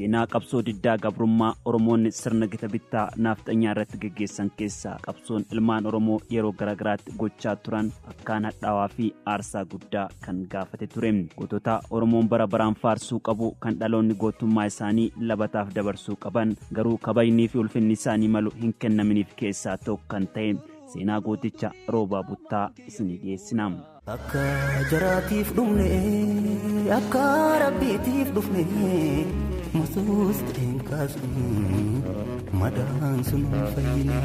Seenaa qabsoo diddaa gabrummaa Oromoonni sirna gita bittaa naafxanyaa irratti geggeessan keessaa qabsoon ilmaan Oromoo yeroo garaagaraatti gochaa turan akkaan hadhaawaa fi aarsaa guddaa kan gaafate ture. Gootota Oromoon bara baraan faarsuu qabu kan dhaloonni gootummaa isaanii labataaf dabarsuu qaban garuu kabajnii fi ulfinni isaanii malu hin kennaminiif keessaa tokko kan ta'e seenaa gooticha Roobaa Buttaa isinii dhiyeessina. Akka jaraatiif dhumne, akka rabbiitiif dhufne, masuus ta'een kaasne, madaan sun fayyine.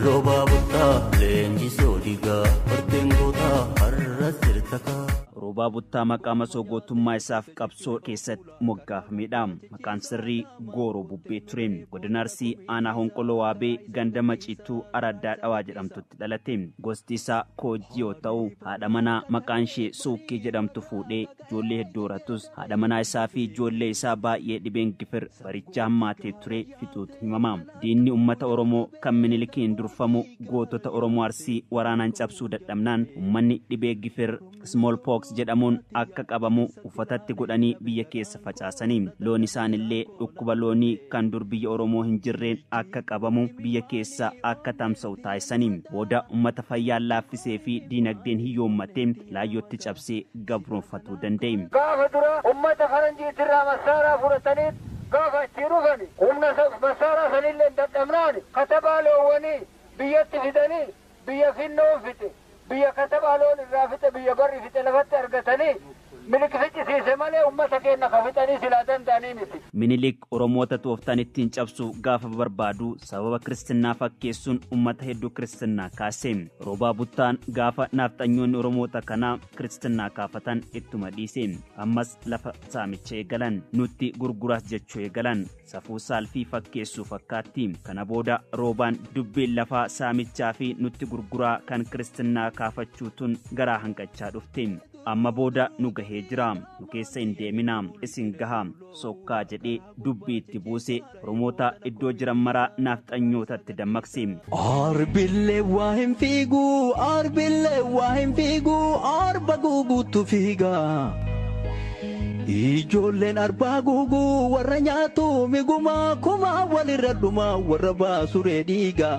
Roobaa Buttaa leenjisoo diigaa, horteen gootaa har'as jirta kaa. Roobaa Buttaa maqaa masoo gootummaa isaaf qabsoo keessatti moggaafamedha. Maqaan sirrii Gooroo Bubbee ture. Godina Arsii aanaa Honqoloo Waabee ganda Maciituu Araddaa Dhawaa jedhamtutti dhalate. Gosti isaa Koojjii yoo ta'u, haadha manaa maqaan ishee Suukkii jedhamtu fuudhee ijoollee hedduu horatus haadha manaa isaa fi ijoollee isaa baay'ee dhibeen gifir baricha hammaatee ture fixuutu himama. Diinni uummata Oromoo kan Minilikiin durfamu gootota Oromoo Arsii waraanaan cabsuu dadhabnaan uummanni dhibee gifir smallpox jedhamuun akka qabamu uffatatti godhanii biyya keessa facaasanii loon isaanillee dhukkuba loonii kan dur biyya Oromoo hin jirreen akka qabamu biyya keessa akka tamsa'u taasisanii booda uummata fayyaan laaffisee fi diinagdeen hiyyoommatee laayyootti cabsee gabroonfatuu danda'e. Gaafa dura uummata faranjiitirraa massaaraa fudhatanii gaafa achi dhufani humna massaaraa sanillee dadhabnaan katabaa loowwanii biyyatti fidanii biyya finnoon fixe. Biyya katabaa loon irraa fixe biyya barri fixe lafatti argatanii Minilik ficcisiise malee uummata keenya ka fixanii silaa danda'anii miti. Minilik Oromoota tooftaan ittiin cabsu gaafa barbaadu sababa kiristinnaa fakkeessuun uummata hedduu kiristinnaa kaase. Roobaa Buttaan gaafa naafxanyoonni Oromoota kanaa kiristinnaa kaafatan ittuma dhiise. Ammas lafa saamicha eegalan nutti gurguraas jechuu eegalan safuu saalfii fakkeessuu fakkaatti. Kana booda Roobaan dubbiin lafaa saamichaa fi nutti gurguraa kan kiristinnaa kaafachuu tun garaa hanqachaa dhufte. Amma booda nu gahee jira, nu keessa hin deemina, isin gaha sokkaa jedhee dubbii itti buuse Oromoota iddoo jiran maraa naafxanyootatti dammaqse. Arbillee waa hin fiigu, arbillee waa hin fiigu, arba guuguutu fiiga. Ijoolleen arbaa guuguu warra nyaatu migumaa kumaa walirra dhumaa warra baasuree dhiiga.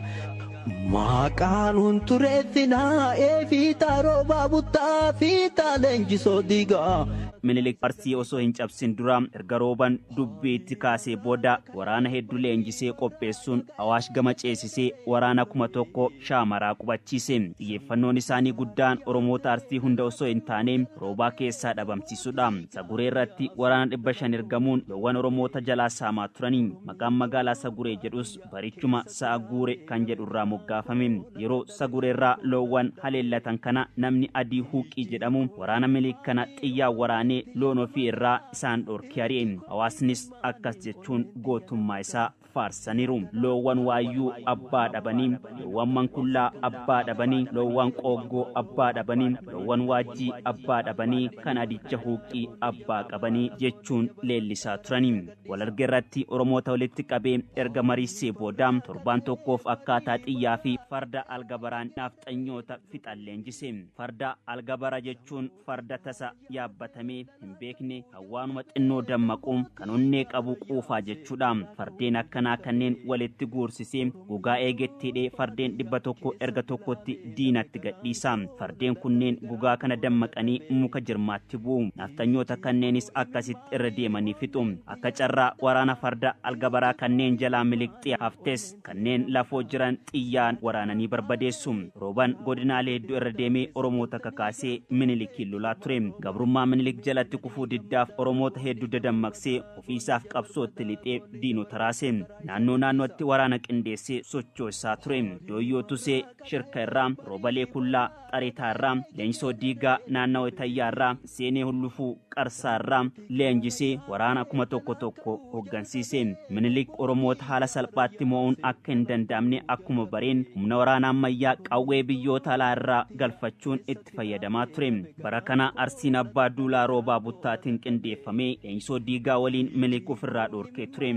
Maqaan huntureessinaa eefiitaa Roobaa Buttaa fiitaa leenjisoo diigaa. Minilik Arsii osoo hin cabsin dura erga Rooban dubbiitti kaasee booda waraana hedduu leenjisee qopheessuun Awaash gama ceesisee waraana 1000 shaamaraa qubachiise. Xiyyeeffannoon isaanii guddaan Oromoota Arsii hunda osoo hin taane Roobaa keessaa dhabamsiisuudha. Saguree irratti waraana 500 ergamuun loowwan Oromoota jalaa saamaa turanii. Maqaan magaalaa Saguree jedhus barichuma sa'a guure kan jedhurraa moggaafame. Yeroo Saguree irraa loowwan haleellatan kana namni adii Huuqii jedhamu waraana Minilik kana xiyyaa waraanee loon ofii irraa isaan dhorkee ari'e. Hawaasnis akkas jechuun gootummaa isaa faarsaniiru. Loowwan waayyuu abbaa dhabanii, loowwan mankullaa abbaa dhabanii, loowwan qooggoo abbaa dhabanii, loowwan waajjii abbaa dhabanii, kan adicha Huuqii abbaa qabanii jechuun leellisaa turanii. Walarga irratti Oromoota walitti qabee erga mariisee booda torbaan tokkoof akkaataa xiyyaa fi farda algabaraan naafxanyoota fixan leenjise. Farda algabara jechuun farda tasa yaabbatamee hin beekne hawwaanuma xinnoo dammaqu kan onnee qabu quufaa jechuudha. Fardeen akkanaa kanneen walitti guursisee gogaa eegetti hidhee fardeen 100 erga tokkotti diinatti gadhiisa. Fardeen kunneen gogaa kana dammaqanii muka jirmaatti bu'u. Naafxanyoota kanneenis akkasitti irra deemanii fixu. Akka carraa waraana farda algabaraa kanneen jalaa miliqxee haftes kanneen lafoo jiran xiyyaan waraananii barbadeessu. Rooban godinaalee hedduu irra deemee Oromoota kakaasee Minilikiin lolaa ture. Gabrummaa Minilik jalatti kufuu diddaaf Oromoota hedduu dadammaqsee ofiisaaf qabsootti lixee diinota raase. Naannoo naannootti waraana qindeessee sochoosaa ture. Dooyyoo Tusee Shirka irraa, Roobalee Kullaa Xareetaa irraa, Leenjisoo Diigaa naannawaa Itayyaa irraa, Seenee Hullufuu Qarsaa irraa leenjisee waraana 1001 hooggansiise. Minilik Oromoota haala salphaatti mo'uun akka hin danda'amne akkuma bareen humna waraana ammayyaa qawwee biyyoota alaa irraa galfachuun itti fayyadamaa ture. Bara kana Arsiin Abbaa Duulaa Roobaa Buttaatiin qindeeffamee Leenjisoo Diigaa waliin Minilik ofirraa dhorkee ture.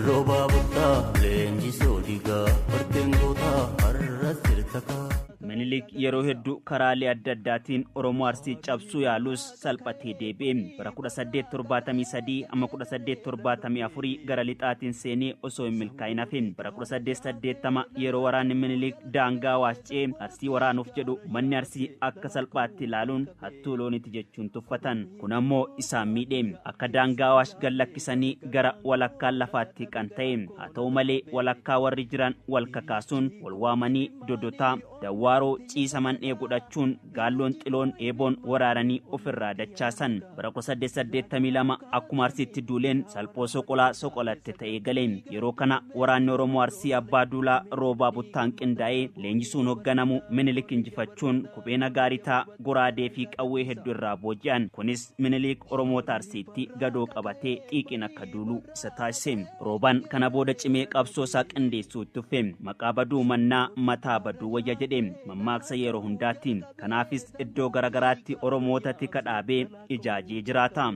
Roobaa Buttaa leenjisoo diigaa horteen gootaa har'as jirta kaa. Minilik Minilik yeroo hedduu karaalee adda addaatiin Oromoo Arsii cabsuu yaalus salphatee deebi'e. Bara 1873 amma 1874 gara lixaatiin seenee osoo hin milkaa'in hafe. Bara 1880 yeroo waraanni Minilik daangaa Awaash ce'ee Arsii waraanuuf jedhu manni Arsii akka salphaatti ilaaluun hattuu looniiti jechuun tuffatan. Kun ammoo isaan miidhe. Akka daangaa Awaash gad lakkisanii gara walakkaa lafaatti kan ta'e. Haa ta'u malee walakkaa warri jiran wal kakaasuun wal waamanii Dodotaa, Dawwaaroo, Ciisa man'ee godhachuun gaalloon xiloon eeboon waraaranii ofirraa dachaasan. Bara 1882 akkuma Arsiitti duuleen salphoo soqolaa soqolatte ta'ee gale. Yeroo kana waraanni Oromoo Arsii Abbaa Duulaa Roobaa Buttaan qindaa'ee leenjisuun hoogganamu Minilik injifachuun kophee nagaaritaa, goraadee fi qawwee hedduu irraa booji'an. Kunis Minilik Oromoota Arsiitti gadoo qabatee xiiqiin akka duulu isa taasise. Roobaan kana booda cimee qabsoo isaa qindeessuu itti fufe. Maqaa baduu mannaa mataa baduu wayya jedhe mammaaksa yeroo hundaatti. Kanaafis iddoo garagaraatti Oromoota tika dhaabee ijaajee jiraata.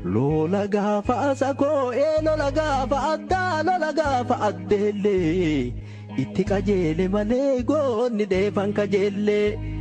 Lola gaafa asakoo lola gaafa addaa lola gaafa addeellee itti qajeele malee goonni dheefan kajeellee.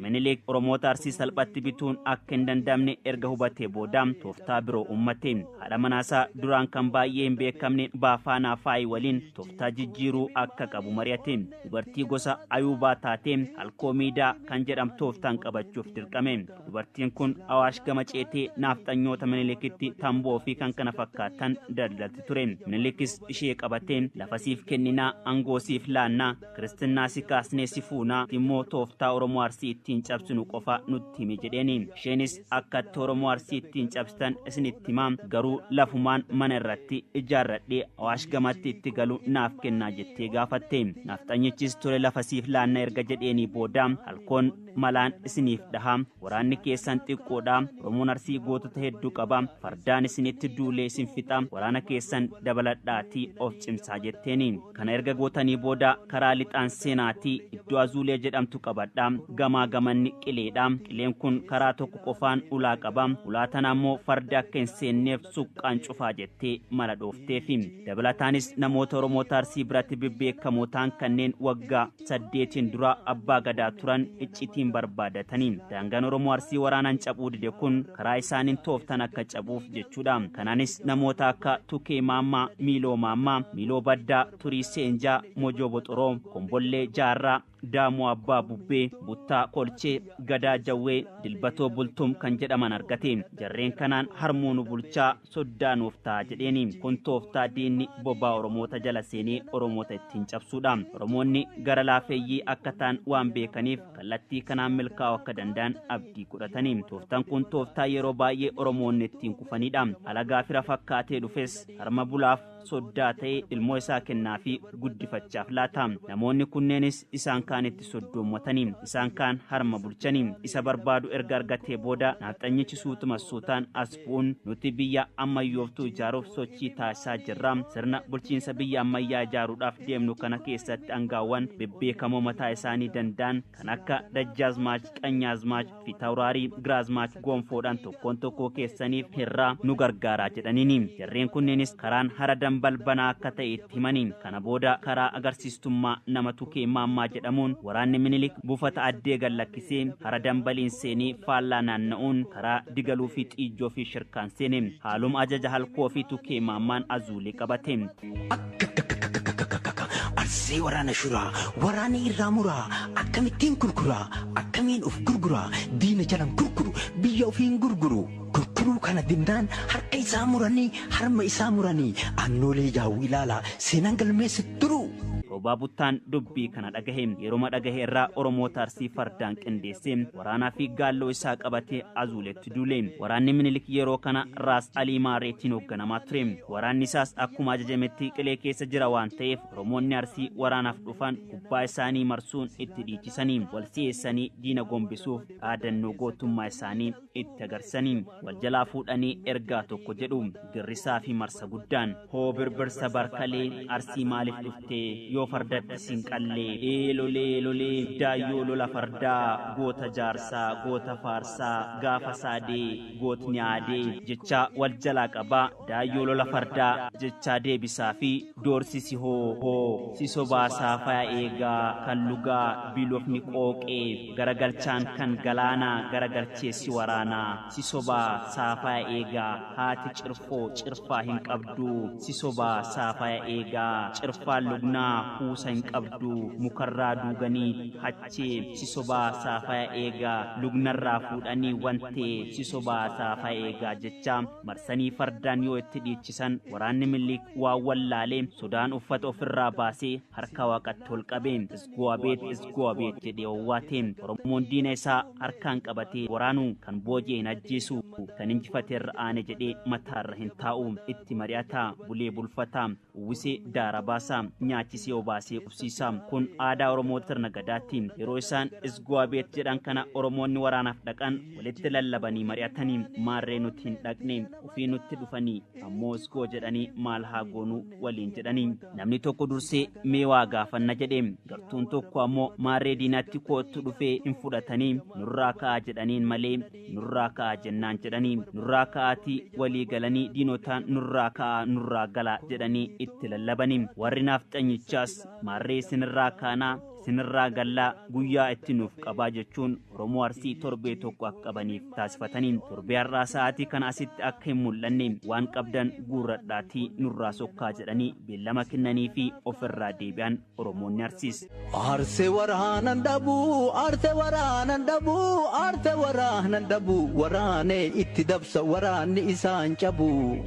Minilik Oromoota Arsii salphatti bituun akka hin danda'amne erga hubatee booda tooftaa biroo uummate. Haadha manaasaa duraan kan baay'ee hin beekamne Baafaanaa Faayi waliin tooftaa jijjiiruu akka qabu mari'ate. Dubartii gosa Ayuubaa taatee Halkoo Miidaa kan jedhamtu tooftaan qabachuuf dirqame. Dubartiin kun Awaash gama ceetee naafxanyoota Minilikitti tamboo fi kan kana fakkaatan daldalti ture. Minilikis ishee qabatee lafa siif kenninaa, aangoo siif laannaa, kiristinnaa si kaasnee si fuunaa, immoo tooftaa Oromoo Arsii ittiin cabsinu qofa nutti himi jedheeni. Isheenis akka itti Oromoo Arsii ittiin cabsitan isinitti himaa, garuu lafumaan mana irratti ijaarradhee Awaash gamatti itti galu naaf kennaa jettee gaafatte. Naafxanyichis tole lafa siif laanna erga jedheenii booda halkoon malaan isiniif dhaha, waraanni keessan xiqqoodha, Oromoon Arsii gootota hedduu qaba, fardaan isinitti duulee isin fixa, waraana keessan dabaladhaatii of cimsaa jetteeni. Kana erga gootanii booda karaa lixaan seenaatii iddoo Azuulee jedhamtu qabadha, gamaa gamanni qileedha. Qileen kun karaa tokko qofaan ulaa qaba, ulaa tana ammoo fardi akka hin seenneef suqqaan cufaa jettee mala dhoofteefi. Dabalataanis namoota Oromoota Arsii biratti bebbeekamoo ta'an kanneen waggaa 8 dura abbaa gadaa turan icciitiin barbaadatanii. Daangaan Oromoo Arsii waraanaan cabuu dide kun karaa isaaniin tooftan akka cabuuf jechuudha. Kanaanis namoota akka Tukee Maammaa, Miiloo Maammaa, Miiloo Baddaa, Turii Seenjaa, Mojoo Boxoroo, Kombollee Jaarraa, Daamuu Abbaa Bubbee, Buttaa Kolchee, Gadaa Jawwee, Dilbatoo Bultum kan jedhaman argate. Jarreen kanaan harmuu nu bulchaa soddaa nuuf ta'a jedheeni. Kun tooftaa diinni bobaa Oromoota jala seenee Oromoota ittiin cabsuudha. Oromoonni gara laafeeyyii akka ta'an waan beekaniif kallattii kanaan milkaa'uu akka danda'an abdii godhatanii. Tooftaan kun tooftaa yeroo baay'ee Oromoonni ittiin kufanidha. Alagaa fira fakkaatee dhufes harma bulaaf soddaa ta'ee ilmoo isaa kennaa fi guddifachaaf laata. Namoonni kunneenis isaan kaan itti soddoommatanii, isaan kaan harma bulchanii. Isa barbaadu erga argatee booda naafxanyichi suutuma suutaan as bu'uun nuti biyya ammayyooftuu ijaaruuf sochii taasisaa jirra. Sirna bulchiinsa biyya ammayyaa ijaaruudhaaf deemnu kana keessatti angaawwan bebbeekamoo mataa isaanii danda'an kan akka Dajjaazmaach, Qanyaazmaach, Fiitawuraarii, Giraazmaach gonfoodhaan tokkoon tokkoo keessaniif hirraa nu gargaaraa jedhaniini. Jarreen kunneenis karaan hara dambalbanaa akka ta'e itti himanii. Kana booda karaa agarsiistummaa nama Tukee Maammaa jedhamuun waraanni Minilik buufata addee gad lakkisee hara dambaliin seenee faallaa naanna'uun karaa Digaluu fi Xiijjoo fi Shirkaan seene. Haaluma ajaja Halkoo fi Tukee Maammaan Azuulee qabate. Arsii waraana shuraa, waraana irraa muraa, akkamittiin gurguraa, akkamiin of gurguraa, diina jalan gurguru, biyya ofiin gurguru. Gurguruu kana dindaan harka isaa muranii, harma isaa muranii, annoolee jaawwii ilaalaa, seenaan galmeessi turu. Roobaa Buttaan dubbii kana dhagahe. Yeroo dhagahe irraa Oromoota Arsii fardaan qindeessee waraanaa fi gaalloo isaa qabatee Azuuletti duule. Waraanni Minilik yeroo kana Raas Alii Maareetiin hoogganamaa ture. Waraanni isaas akkuma ajajametti qilee keessa jira waan ta'eef Oromoonni Arsii waraanaaf dhufan gubbaa isaanii marsuun itti dhiichisanii wal si'eessanii diina gombisuuf dhaadannoo gootummaa isaanii itti agarsiisanii wal jalaa fuudhanii ergaa tokko jedhu girrisaa fi marsa guddaan hoo birbirsa barkalee Arsii maaliif dhuftee yoo Yoo fardatti siin qallee eelolee lolee daayyoo lola fardaa goota jaarsaa goota faarsaa gaafa saadee gootni aadee jechaa wal jalaa qabaa daayyoo lola fardaa jechaa deebisaa fi doorsisi hoo hoo si sobaasaa faya eegaa kan lugaa biilofni qooqee garagalchaan kan galaanaa garagalcheessi waraanaa si sobaa saafaya eegaa haati cirfoo cirfaa hin qabdu si sobaa saafaya eegaa cirfaan lugnaa kuusa hin qabdu mukarraa duuganii hachee si sobaa saafaya eegaa lugnarraa fuudhanii wantee si sobaa saafaya eegaa jecha marsanii fardaan yoo itti dhiichisan waraanni Minilik waan wallaalee sodaan uffata ofirraa baasee harka waaqatti ol qabee isgoo abeet isgoo abeet jedhee owwaate. Oromoon diina isaa harkaan qabatee waraanu kan booji'e hin ajjeesu kan injifate irra aane jedhee mataarra hin taa'u itti mari'ata bulee bulfata uwwisee daara baasa nyaachisee obaasee qubsiisa. Kun aadaa Oromoo sirna gadaatti. Yeroo isaan isgoo abeet jedhan kana Oromoonni waraanaaf dhaqan walitti lallabanii mari'atanii maarree nuti hin dhaqne ofii nutti dhufanii ammoo isgoo jedhanii maal haa goonuu waliin jedhanii. Namni tokko dursee mee waa gaafanna jedhe gartuun tokko ammoo maarree diinatti koottu dhufee hin fudhatanii nurraa ka'aa jedhaniin malee nurraa ka'aa jennaan jedhanii nurraa ka'aatii walii galanii diinotaan nurraa ka'aa nurraa galaa jedhanii itti lallabanii. Warri naafxanyichaas maarree isinirraa kaanaa isinirraa gallaa guyyaa itti nuuf qabaa jechuun Oromoo Arsii torbee tokko akka qabaniif taasifatanii torbee har'aa sa'aatii kana asitti akka hin mul'anne waan qabdan guurradhaatii nurraa sokkaa jedhanii beellama kennanii fi ofirraa deebi'an Oromoonni Arsiis. Arsee waraanan dhabuu, arsee waraanan dhabuu, arsee waraanan dhabuu, waraanee itti dabsa waraanni isaan cabuu.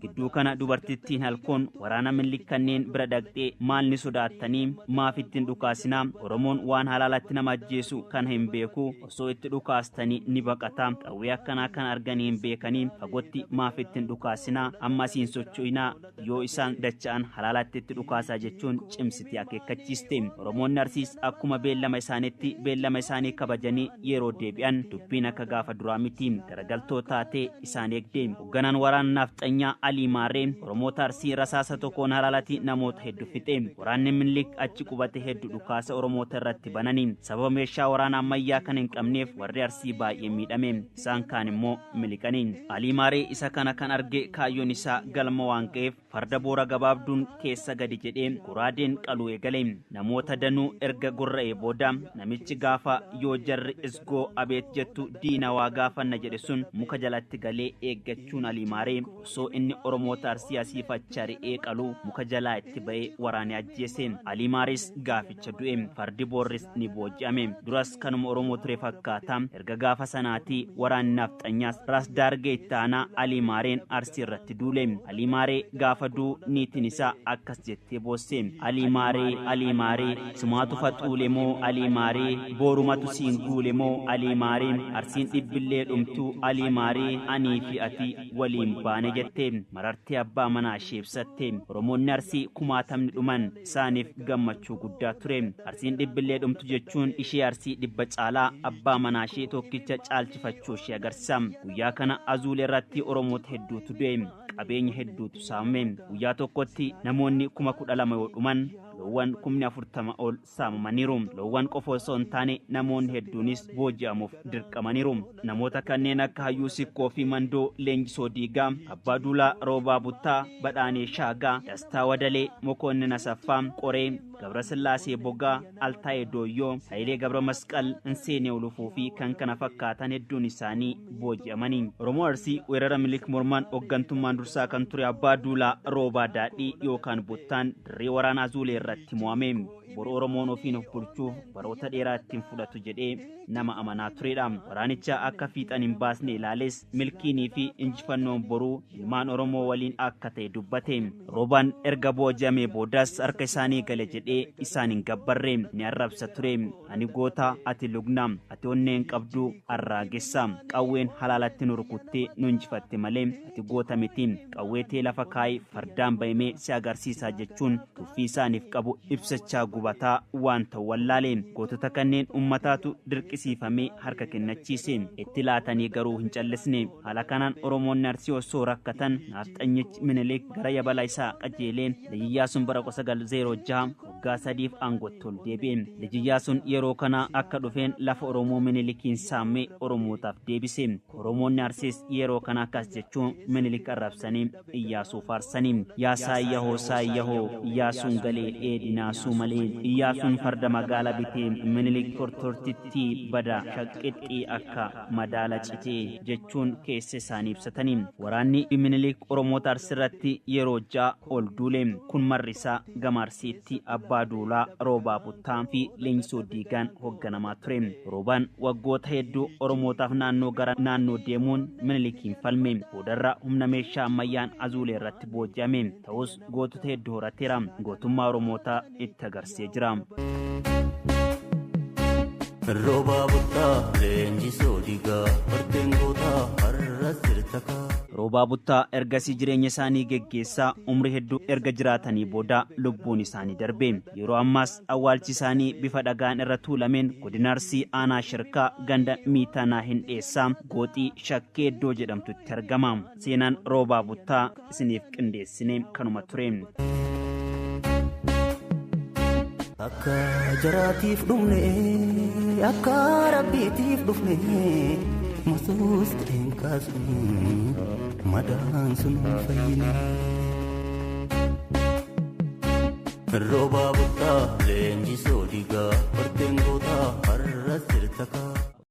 Gidduu kana dubartittiin halkoon waraana Minilik kanneen bira dhaqxee maal ni sodaattanii maaf ittiin dhukaasinaa Oromoon waan halaalatti nama ajjeesu kana hin beeku osoo itti dhukaastanii ni baqata qawwee akkanaa kan arganii hin beekanii fagootti maaf ittiin dhukaasinaa amma asiin socho'inaa yoo isaan dacha'an halaalatti itti dhukaasaa jechuun cimsitee akeekkachiiste. Oromoonni Arsiis akkuma beellama isaaniitti beellama isaanii kabajanii yeroo deebi'an dubbiin akka gaafa duraa miti garagaltoo taatee isaan eegde. Hoogganaan waraana naafxanyaa Alii Maaree Oromoota Arsii rasaasa tokkoon halaalatti namoota hedduu fixe. Waraanni Minilik achi qubate hedduu dhukaasa Oromoota irratti bananii sababa meeshaa waraana ammayyaa kan hin qabneef warri Arsii baay'ee miidhame isaan kaan immoo miliqanii. Alii Maaree isa kana kan arge kaayyoon isaa galma waan ga'eef farda boora gabaabduun keessa gadi jedhee goraadeen qaluu eegale. Namoota danuu erga gorra'ee booda namichi gaafa yoo jarri isgoo abeet jettu diina waa gaafanna jedhe sun muka jalatti galee eeggachuun Alii Maaree osoo inni Oromoota Arsii asii fachaa re'ee qaluu muka jalaa itti ba'ee waraanee ajjeese. Alii Maarees gaaficha du'e fardi boorris ni booji'ame. Duras kanuma Oromoo ture fakkaata. Erga gaafa sanaatii waraanni naafxanyaas Raas Daargee itti aanaa Alii Maareen Arsii irratti duule. Alii Maaree gaafa du'u niitiin isaa akkas jettee boosse. Alii Maaree Alii Maaree sumaatu faxuule moo Alii Maaree boorumatu siin guule moo Alii Maaree Arsiin dhibbillee dhumtuu Alii Maaree anii fi ati waliin baane jette. Marartee abbaa manaa ishee ibsatte. Oromoonni Arsii kumaatamni dhuman isaaniif gammachuu guddaa ture. Arsiin dhibbillee dhumtu jechuun ishee Arsii dhibba caalaa abbaa manaa ishee tokkicha caalchifachuu ishee agarsiisa. Guyyaa kana Azuulee irratti Oromoota hedduutu du'e. Qabeenya hedduutu saamame. Guyyaa tokkotti namoonni 12,000 yoo dhuman loowwan 40,000 ol saamamaniiru. Loowwan qofa osoo hin taane namoonni hedduunis booji'amuuf dirqamaniiru. Namoota kanneen akka Hayyuu Sikkoo fi Mandoo Leenjisoo Diigaa, Abbaa Duulaa Roobaa Buttaa, Badhaanee Shaagaa, Dastaa Wadalee, Mokonnin Asaffaa, Qoree, Gabrasillaasee Bogaa, Altaayee Dooyyoo, Hayilee Gabra Masqal, Inseenee Olufuu fi kan kana fakkaatan hedduun isaanii booji'amanii. Oromoo Arsii weerara Minilik mormaan hooggantummaan dursaa kan ture Abbaa Duulaa Roobaa Daadhii yookaan Buttaan dirree waraanaa Azuulee irratti mo'ame. Boru Oromoon ofiin of bulchuuf baroota dheeraa ittiin fudhatu jedhee nama amanaa turedha. Waraanicha akka fiixan hin baasne ilaales milkiinii fi injifannoon boruu ilmaan Oromoo waliin akka ta'e dubbate. Roobaan erga booji'amee boodas harka isaanii gale jedhee isaan hin gabbarre ni arrabsa ture. Ani goota, ati lugna, ati onneen qabdu arraagessa. Qawween halaalatti nu rukuttee nu injifatte malee ati goota miti. Qawwee tee lafa kaayi fardaan bahimee si agarsiisaa jechuun tuffii isaaniif qabu ibsachaa gubataa waan ta'u wallaale. Gootota kanneen ummataatu dirqisiifamee harka kennachiise. Itti laatanii garuu hin callisne. Haala kanaan Oromoonni Arsii osoo rakkatan naafxanyichi Minilik gara yabala isaa qajeelee Iyyaasuun bara 1906 Waggaa 3f aangootti ol deebi'e. Liji Iyyaasuun yeroo kana akka dhufeen lafa Oromoo Minilikiin saamee Oromootaaf deebise. Oromoonni Arsiis yeroo kana akkas jechuun Minilik arrabsanii Iyyaasuu faarsanii. Yaa saayyahoo saayyahoo Iyyaasuun galee dheedinaasuu malee Iyyaasuun farda magaala bitee Minilik tortortitti bada shaqqixxii akka madaala citee jechuun keessa isaanii ibsatanii. Waraanni Minilik Oromoota Arsiirratti yeroo 6 ol duule. Kun marrisaa gama Arsiitti Abbaa Duulaa Roobaa Buttaa fi Leenjisoo Diigaan hoogganamaa ture. Roobaan waggoota hedduu Oromootaaf naannoo gara naannoo deemuun Minilikiin falme. Boodarra humna meeshaa ammayyaan Azuulee irratti booji'ame. Ta'us gootota hedduu horateera. Gootummaa Oromootaa itti agarsiisee jira. Roobaa Buttaa Leenjisoo Diigaa fardeen gootaa har'a sirtakaa. Roobaa Buttaa ergasii jireenya isaanii geggeessaa umrii hedduu erga jiraatanii booda lubbuun isaanii darbe. Yeroo ammaas awwaalchi isaanii bifa dhagaan irra tuulameen godina Arsii aanaa Shirkaa ganda Miitanaa Hindheessaa gooxii Shakkee iddoo jedhamtutti argama. Seenaan Roobaa Buttaa isiniif qindeessine kanuma ture. Akka jaraatiif dhumne akka rabbiitiif dhufne masuus ta'een kaasne madaan sun fayyine. Roobaa Buttaa